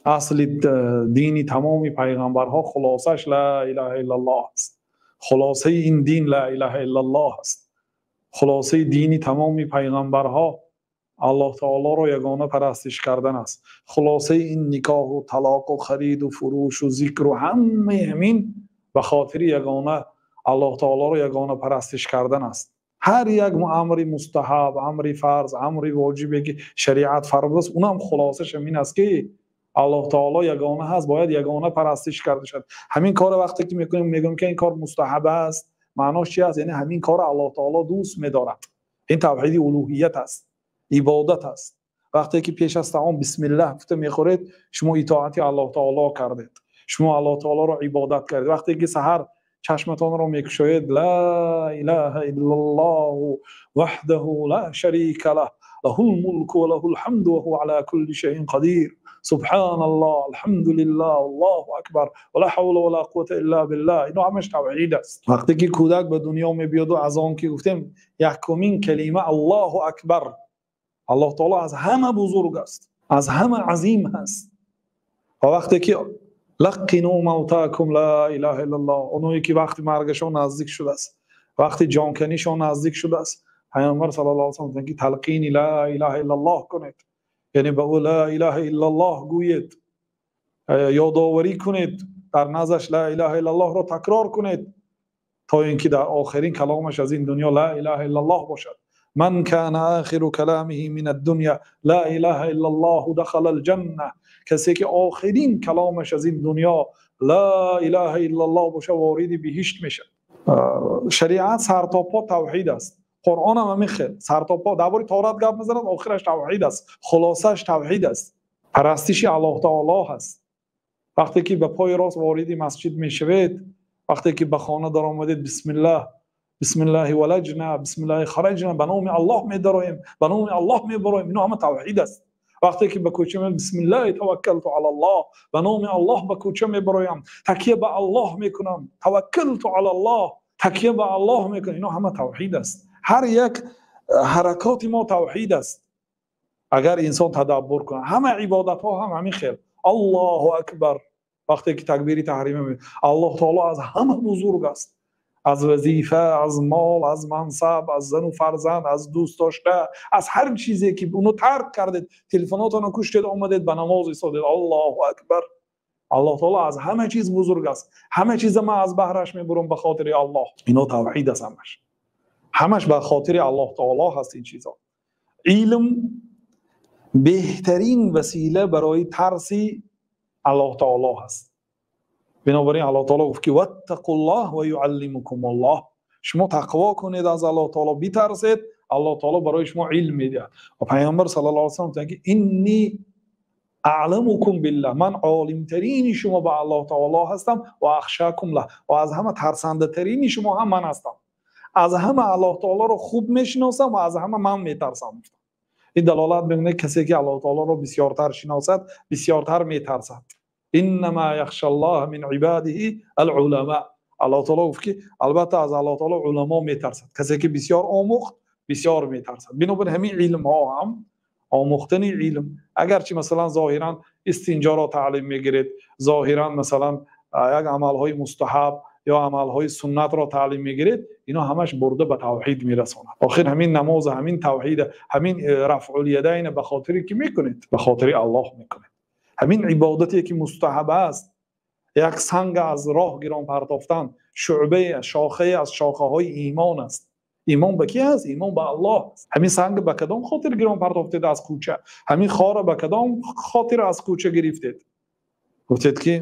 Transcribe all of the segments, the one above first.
Асли дини тамоми пайғамбарҳо хулосаш ла илаҳа иллаллоҳ аст. Хулосаи ин дин ла илаҳа иллаллоҳ аст. Хулосаи дини тамоми пайғамбарҳо Аллоҳ таолоро ягона парастиш кардан аст. Хулосаи ин никоҳу талоқу хариду фурӯшу зикру ҳамаи ҳамин ба хотири ягона Аллоҳ таолоро ягона парастиш кардан аст. Ҳар як амри мустаҳаб, амри фарз, амри воҷибе ки шариат фармудааст, унам хулосааш ҳамин аст ки Аллоҳ таоло ягона ҳаст, бояд ягона парастиш карда шавад. Ҳамин корро вақте ки мекунем, мегӯем ки ин кор мустаҳаб аст, маънош чи аст? Яъне ҳамин корро Аллоҳ таоло дӯст медорад. Ин тавҳиди улуҳият аст, ибодат аст. Вақте ки пеш аз таом бисмиллаҳ гуфта мехӯред, шумо итоати Аллоҳ таоло кардед, шумо Аллоҳ таолоро ибодат кардед. Вақте ки саҳар чашматонро мекушоед, ла илаҳа иллаллоҳу ваҳдаҳу ла шарика лаҳ, лаҳул мулку ва лаҳул ҳамду ва ҳува ала кулли шайъин қадир, субҳаналлоҳ, алҳамдулиллаҳ, аллоҳу акбар, ва ла ҳавла ва ла қуввата илла биллаҳ. Ино ҳамаш тавҳид аст. Вақте ки кӯдак ба дунё мебиёду аз он ки гуфтем якумин калима Аллоҳу акбар, Аллоҳ таоло аз ҳама бузург аст, аз ҳама азим ҳаст. Ва вақте ки лаққину мавтакум ла илаҳа иллаллоҳ, оное ки вақти маргашон наздик шудааст, вақти ҷонканишон наздик шудааст, Пайғамбар саллаллоҳу алайҳи васаллам гуфтанд ки талқини ла илаҳа иллаллоҳ кунед, яъне ба ӯ ла илаҳа иллаллоҳ гӯед, ёдоварӣ кунед, дар наздаш ла илаҳа иллаллоҳро такрор кунед, то ин ки дар охирин каломаш аз ин дунё ла илаҳа иллаллоҳ бошад. Ман кана охиру каламиҳи мин ад-дунё ла илаҳа иллаллоҳу дахала ал-ҷанна, касе ки охирин каломаш аз ин дунё ла илаҳа иллаллоҳ бошад, вориди биҳишт мешавад. Шариат сартопо тавҳид аст. Қуръон ҳам ҳамин хел сартопо дар бораи Таврот гап мезанад, охираш тавҳид аст, хулосааш тавҳид аст, парастиши Аллоҳ таоло ҳаст. Вақте ки ба пои рост вориди масҷид мешавед, вақте ки ба хона даромадед, бисмиллаҳ, бисмиллаҳи валаҷна, бисмиллаҳи хараҷна, ба номи Аллоҳ медароем, ба номи Аллоҳ мебароем, ино ҳама тавҳид аст. Вақте ки ба кӯча меоем, бисмиллаҳи таваккалту алаллоҳ, ба номи Аллоҳ ба кӯча мебароям, такя ба Аллоҳ мекунам, таваккалту алаллоҳ, такя ба Аллоҳ мекунам, ино ҳама тавҳид аст. Ҳар як ҳаракоти мо тавҳид аст. Агар инсон тадаббур кунад, ҳама ибодатҳо ҳам ҳамин хел. Аллоҳу акбар, вақте ки такбири таҳрима мегӯем, Аллоҳ таоло аз ҳама бузург аст, аз вазифа, аз мол, аз мансаб, аз зану фарзанд, аз дӯст дошта, аз ҳар чизе ки уно тарк кардед, телефонотонро куштед, омадед ба намоз истодед. Аллоҳу акбар, Аллоҳ таоло аз ҳама чиз бузург аст, ҳама чиза ман аз баҳраш мебурам ба хотири Аллоҳ. Ино тавҳид аст, ҳамаш, ҳамаш ба хотири Аллоҳ таоло ҳаст ин чизо. Илм беҳтарин васила барои тарси Аллоҳ таоло ҳаст. Бинобар ин Аллоҳ таоло гуфт ки ваттақуллоҳ ва юаллимукумуллоҳ, шумо тақво кунед, аз Аллоҳ таоло битарсед, Аллоҳ таоло барои шумо илм медиҳад. Ва Пайғамбар саллаллоҳу алайҳи васаллам гуфтанд ки инни аъламукум биллаҳ, ман олимтарини шумо ба Аллоҳ таоло ҳастам, ва ахшакум лаҳ, ва аз ҳама тарсандатарини шумо ҳам ман ҳастам. Аз ҳама Аллоҳ таолоро хуб мешиносам ва аз ҳама ман метарсам. Ин далолат мекунад касе ки Аллоҳ таолоро бисёртар шиносад, бисёртар метарсад. Иннама яхшаллоҳа мин ибадиҳи ал-уламо. Аллоҳ таоло гуфт ки албатта аз Аллоҳ таоло уламо метарсад. Касе ки бисёр омӯхт, бисёр метарсад. Бинобар ҳамин илмҳо ҳам омӯхтани илм, агарчи масалан зоҳиран истинҷоро таълим мегиред, зоҳиран масалан як амалҳои мустаҳаб ё амалҳои суннатро таълим мегиред, ино ҳамаш бурда ба тавҳид мерасонад. Охир ҳамин намоз, ҳамин тавҳид, ҳамин рафъул ядайн ба хотири ки мекунед? Ба хотири Аллоҳ мекунед. Ҳамин ибодате ки мустаҳаб аст, як санг аз роҳ гирон партофтан, шуъбае, шохае аз шохаҳои имон аст. Имон ба ки аст? Имон ба Аллоҳ аст. Ҳамин санг ба кадом хотир гирон партофтед аз кӯча? Ҳамин хора ба кадом хотир аз кӯча гирифтед? Гуфтед ки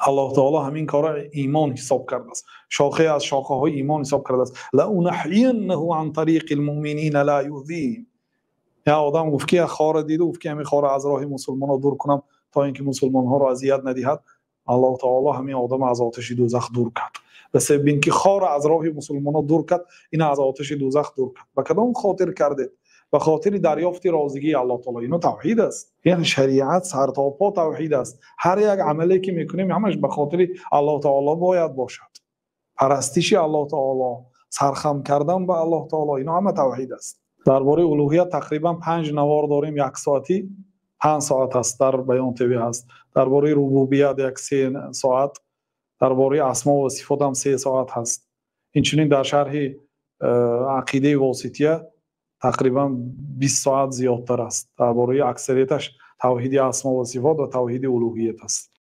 Аллоҳ таоло ҳамин корро имон ҳисоб кардааст, шохае аз шохаҳои имон ҳисоб кардааст. лаунахйаннаҳу ан тариқи лмуъминина ла юъзиҳим. Як одам гуфт ки як хора диду гуфт ки ҳамин хора аз роҳи мусулмонҳо дур кунам то ин ки мусулмонҳоро азият надиҳад. Аллоҳ таоло ҳамин одамро аз оташи дӯзах дур кард. Ба сабаби ин ки хора аз роҳи мусулмонҳо дур кард, ина аз оташи дӯзах дур кард. Ба кадом хотир кардед? Ба хотири дарёфти розигии Аллоҳ таоло. Ино тавҳид аст. Яъне шариат сартопо тавҳид аст. Ҳар як амале ки мекунем ҳамаш ба хотири Аллоҳ таоло бояд бошад. Парастиши Аллоҳ таоло, сархам кардан ба Аллоҳ таоло, ино ҳама тавҳид аст. Дар бораи улуҳият тақрибан 5 навор дорем, як соатӣ. 5 соат ҳаст, дар Баён ТВ ҳаст. Дар бораи рубубият як 3 соат, дар бораи асмо ва сифот ҳам 3 соат ҳаст. Инчунин дар шарҳи ақидаи Восития тақрибан 20 соат зиёдтар аст. Дар бораи аксарияташ тавҳиди асмо ва сифот ва тавҳиди улӯҳият аст.